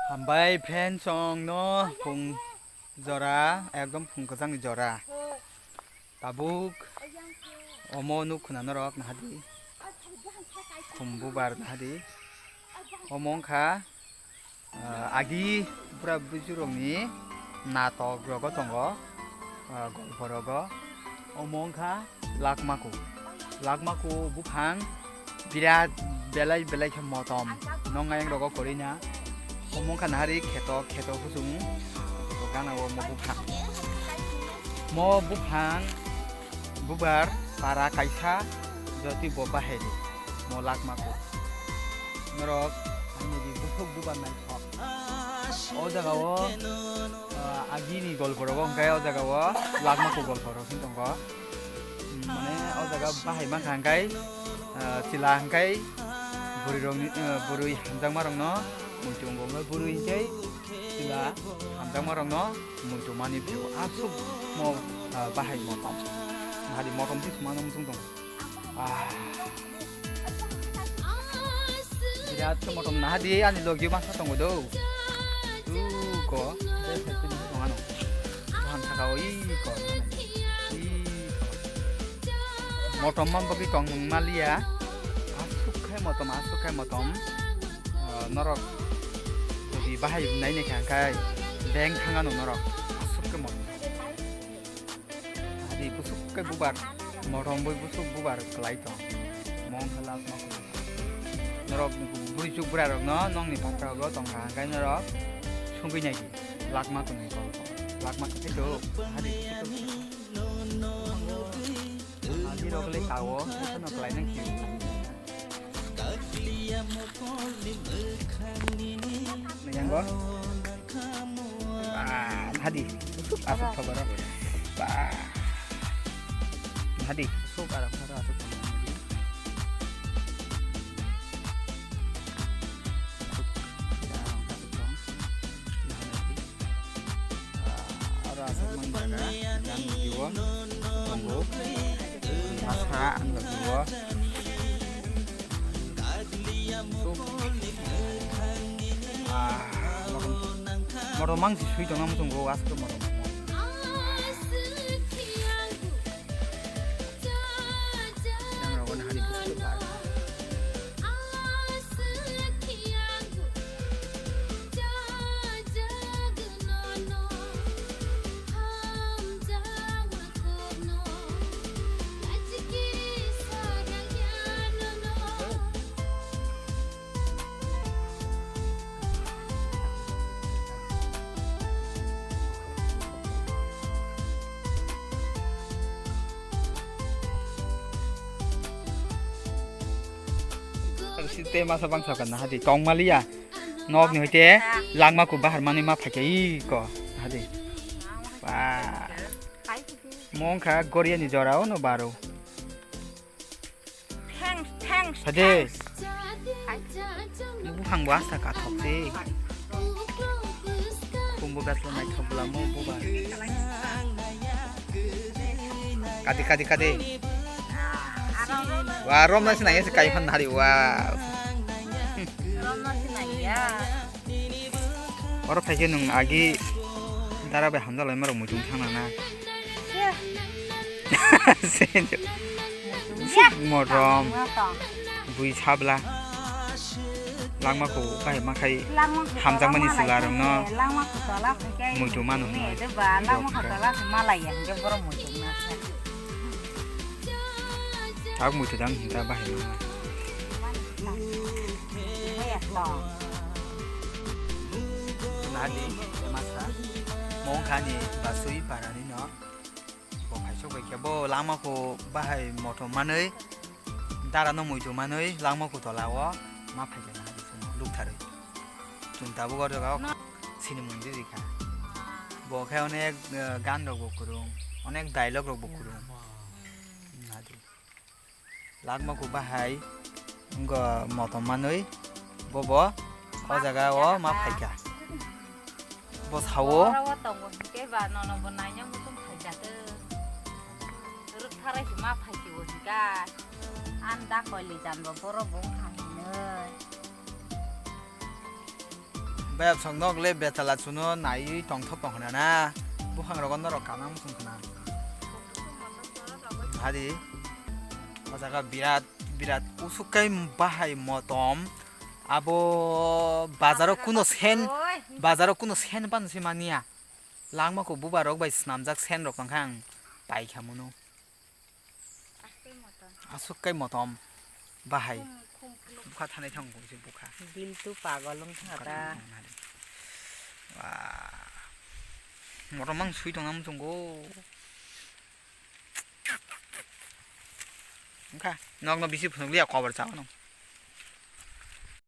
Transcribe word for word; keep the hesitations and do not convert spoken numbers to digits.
Hambai friends, chwng no phung jora, ekdom phung kwchangni jora. Tabuk omo nuk khna norok nahadi. Khum bubar nahadi. Omo wngkha, ah, agi bura bujurokni natok rogo tongo, ah, golpo rogo. Omo wngkha Lakmaku. Lakmaku buphang birat belai belai khe motom. Nong ayang rogo korina. Omo wngkha nahari kheto, kheto husung. Kheto gana o mo buphang. Mo buphang bubar para kaisa joti bo bahai di. Mo Lakmaku. Norok ani di buphuk bubar nai. O jaga o, ah, agini golpo rogo hwnkhe o jaga o Lakmaku golpo rok hin tongo. Hmm, mane o jaga bahai mankha hwnkhe, ah, chwla hwnkhe bwrwi rokni, ah, bwrwi hamjakma rokno muitu wngo, hwnkhe bwrwi hwnkhe chwla hamjakma rokno muitu mani phio aswk mo, ah, bahai motom. Bahai motom se sumano muchung tongo. Ah. Birat khe motom naha di ani logi masa tongo do. Uko, bese tini tong ano. Buhan saka o iko. Iko. Motom man bagwi tong maliya. Asuk khai motom, asuk khai motom. Ah, norok jodi bahai nai ne kha khai deng thang ano norok. Asuk khai motom. Adi busuk ke bubar, motom bui busuk bubar kelai tong. Mong khe Lakmaku. Norok buri chuk bura rok no, nong ni patra rogo tong kha, hingkai norok sungui nai di. Lakmaku ni golpo. Lakmaku itu, adi busuk ke. Adi rok le kawo, itu no kelai nang kiu. Yang go? Ah, hadi. Asuk, asuk, sabar. Ba. Hadi. Asuk, arang, arang, asuk, sabar. Asuk. Arang, asuk, sabar. Aro aswk man jaga yang video tongo. Masa ang video. Ah, motom, motom mang si sui tong ang tongo, aswk motom. Yang rogo na hari busuk. Site masa bangsa kan hadi tong maliya. Nok ni hoite Lakmaku bahar mani ma phaikhe iko hadi. Ba. Mongkha Goria ni jora o no baro. Thanks, thanks, Sade. Thanks. Buphang bo asta kathok se. Kumbu gas lo naithok bwla mo buba. Kadi, kadi, kadi. Wa, rom na sinai se kai phan hari wa. Rom na sinai ya. Oro phaikhe nwng agi dara bai hamjak lai marok muitung thangna na. Motom, bui sabla, Lakmaku bahai makhai hamjakmani chwla rokno muitu mano hwnwi. Tabuk muitu dang hinta bahai mano. Nadi, masa, mongkhani basui parani no. Bo phaisok bai khe bo Lakmaku bahai motom manwi, dara no muitu manwi Lakmaku tola o ma phaikha na bising luktharwi. Chwng tabuk o jaga o sinimung di rikha. Bo khe onek, eh, gan rok bo kwrwng, onek dialogue rok bo kwrwng. Nadi. Lakmaku bahai wngkha motom manwi bobo o jaga o ma phaikha. Bo sao. Oro o tongo hwnkhe ba nono bo naina muchung phaikha tw. Rwktharwi se ma phaikhe bo hwnkha. Ani da koi lijan bo borok bo wngkha hinwi. Bayap song nok le betala chuno naiwi tongthok tong khna na. Buphang rogo norok kanang muchung khna. Hadi. O jaga birat, birat usuk kai bahai motom. Abo bazaro kuno sen, bazaro kuno sen pan se mania. Langma ko buba rok bai snamjak sen rok tong kha ang pai kha muno. Asuk kai motom bahai. Bukha thanai thang kung si bukha. Bil tu pagol wng thang ta. Wah. Motom mang sui tong nam chungo. Wngkha nok no bisi phunuk liya kobar cha no.